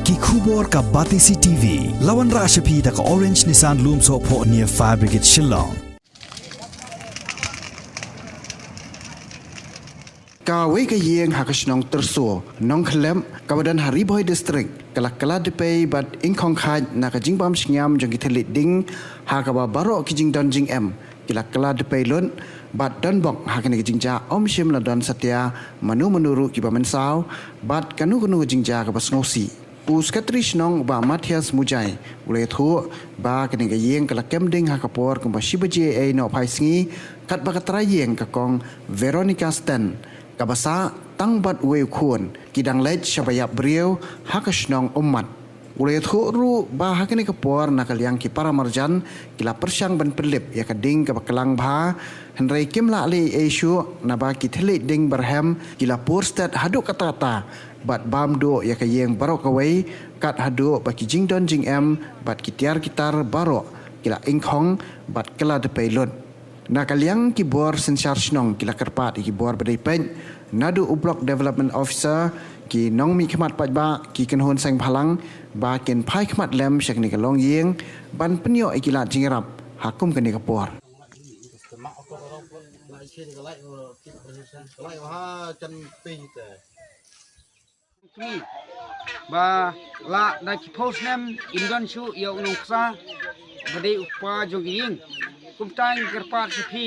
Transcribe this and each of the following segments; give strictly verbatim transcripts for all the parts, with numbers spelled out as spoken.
Ki khubor ka Batesi T V. La wanrah sha phi da ka Orange Nissan Lumsohphoh near Fire Brigade Shillong. Kawei ka ïing ha ka shnong Tyrso, Nongkhlep, kaba don ha Ri Bhoi District, ka la kylla dpei bad ingkhong khait na ka jingbam shngiam jong ki thylliej ding, ha kaba baroh ki jingdon jingem ki la kylla dpei lut bad don bok ha kane ka jingjia, ym shym la don satia mano mano ruh kiba mynsaw bad kano kano ka jingjia kaba sngewsih. U Sekretari Shnong, Bah Mathias Mujai, u la ïathuh ba kane ka ïing ka la kem ding ha ka por kumba shi baje ei nohphai sngi, katba ka trai ïing, ka Kong Veronica Sten, kaba sah tang bad uwei u khun, ki dang leit sha ba ïap briew ha ka shnong Ummat. U la ïathuh ruh ba ha kane ka por na ka liang ki para marjan ki la pyrshang ban pynlip ïa ka ding kaba klang bha, hynrei kim lah leh ei ei shuh, naba ki thylliej ding barhem ki la pur stet haduh katta katta bad bam duh ïa ka ïing baroh kawei, kat haduh ba ki jingdon jingem bad ki tiar ki tar baroh ki la ingkhong bad kylla dpei lut. Na ka liang ki bor synshar shnong ki la kyrpad ïa ki bor ba dei peit, naduh u Block Development Officer, ki nongmihkhmat paidbah, ki kynhun seng bhalang, ba kin phai khmat lem sha kane ka longïing ban pynïoh ïa ki lad jingïarap ha kum kane ka por. Ba la da ki phew snem im don shuh ïa u nongksa ba dei u kpa jong ka ïing. Kumta ngi kyrpad sha phi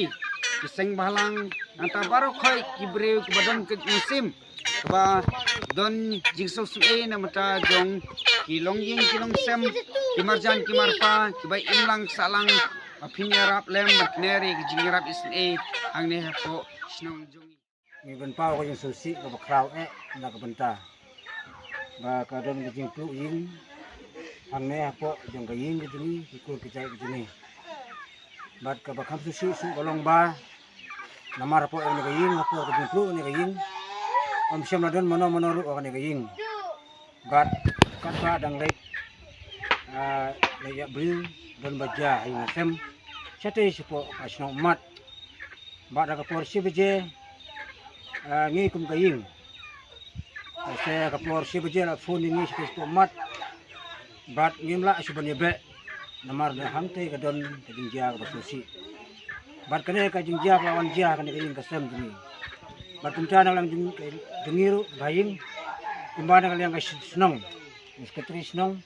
ki seng bhalang, nangta baroh khoit ki briew kiba don ka mynsiem kaba don jingsngewsynei na bynta jong ki longïing ki longsem, ki marjan ki marpa, kiba im lang sah lang, ba phin ïarap lem bad kner ïa ki jingïarap isynei hangne hapoh shnong jong ngi. Ngi pynpaw ka jingsngewsih kaba khraw eh na ka bynta ba ka don ka jingpluh ïing hangne hapoh jong ka ïing ka jong ngi, ki kur ki jait ka jong ngi. Bad kaba kham sngewsih shuh ka long ba namar hapoh ïa kane ka ïing, hapoh ka jingpluh ïa kane ka ïing, ym shym la don mano mano ruh ha kane ka ïing. Bad katba dang leit, ah, leit ïap briew, don ba jia ha ïing ha sem shatei shapoh ka shnong Ummat. Bad ha ka por shi baje, ah, ngi kum ka ïing, ah, sha ka por shi baje la phone ïa ngi shatei shapoh Ummat. Bad ngim lah shuh ban ïabeh namar na hangtei ka don ka jingjia kaba sngewsih. Bad kane ka jingjia ka la wan jia ha kane ka ïing ka sem jong ngi. Bad kumta na ka liang jong, jong ngi ruh ba ïing, kumba na ka liang ka sh-, shnong, Secretary Shnong,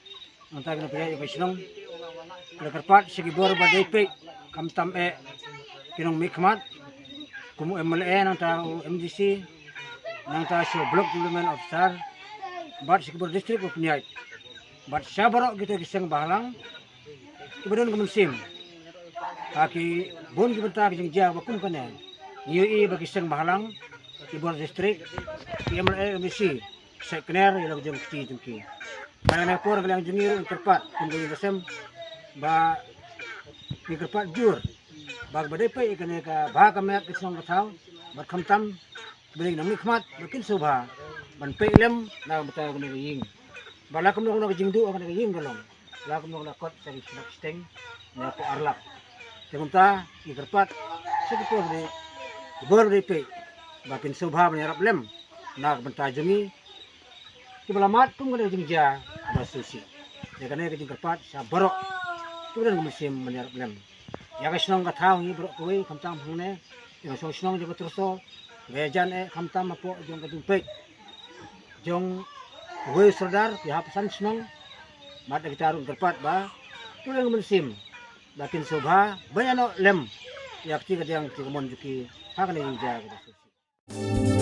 nangta ki nongpynïaid ka shnong, ki la kyrpad sha ki bor ba dei peit, khamtam eh ki nongmihkhmat kum u M L A, nangta u M D C, nangta sha u Block Development Officer bad sha ki bor district ba pynïaid. Bad sha baroh kita ki seng bhalang kiba don ka mynsiem ha ki bun ki bynta ki jingjia ba kum kane. Ngi ïohi ba ki seng bhalang, ki bor district, ki M L A, M D C, sait kner ïa la ka jong ka kti jong ki. Bad ha kane ka por ka liang jong ngi ruh ngi kyrpad kum ka ïing ka sem ba ngi kyrpad jur ba kaba dei peit ïa kane ka bha ka miat ka shnong ka thaw, bad khamtam ba dei ki nongmihkhmat ba kin sngewbha ban peit lem na ka bynta kane ka ïing. Ba la kumno kumno ka jingduh ha kane ka ïing ka long, la kumno kumno kot sa ki shnong shiteng ne ko ar lak. Te kumta ngi kyrpad sha ki por ba dei, ki bor ba dei peit ba kin sngewbha ban ïarap lem na ka bynta jong ngi kiba la mad kum kane ka jingjia kaba sngewsih. Te kane ka jingkyrpad sha baroh kiba don ka mynsiem ban ïarap lem. Ïa ka shnong ka thaw ngi baroh kawei, khamtam hangne ïa ka shnong, shnong jong ka Tyrso, ba ïajan eh khamtam hapoh jong ka jingpeit jong uwei u Sordar, ki hap san shnong. Bad da kita ruh ngi kyrpad ba kiba don ka mynsiem ba kin sngewbha ban ïanoh lem ïa ka kti ka diang, ka kti ka mon jong ki ha kane ka jingjia kaba sngewsih.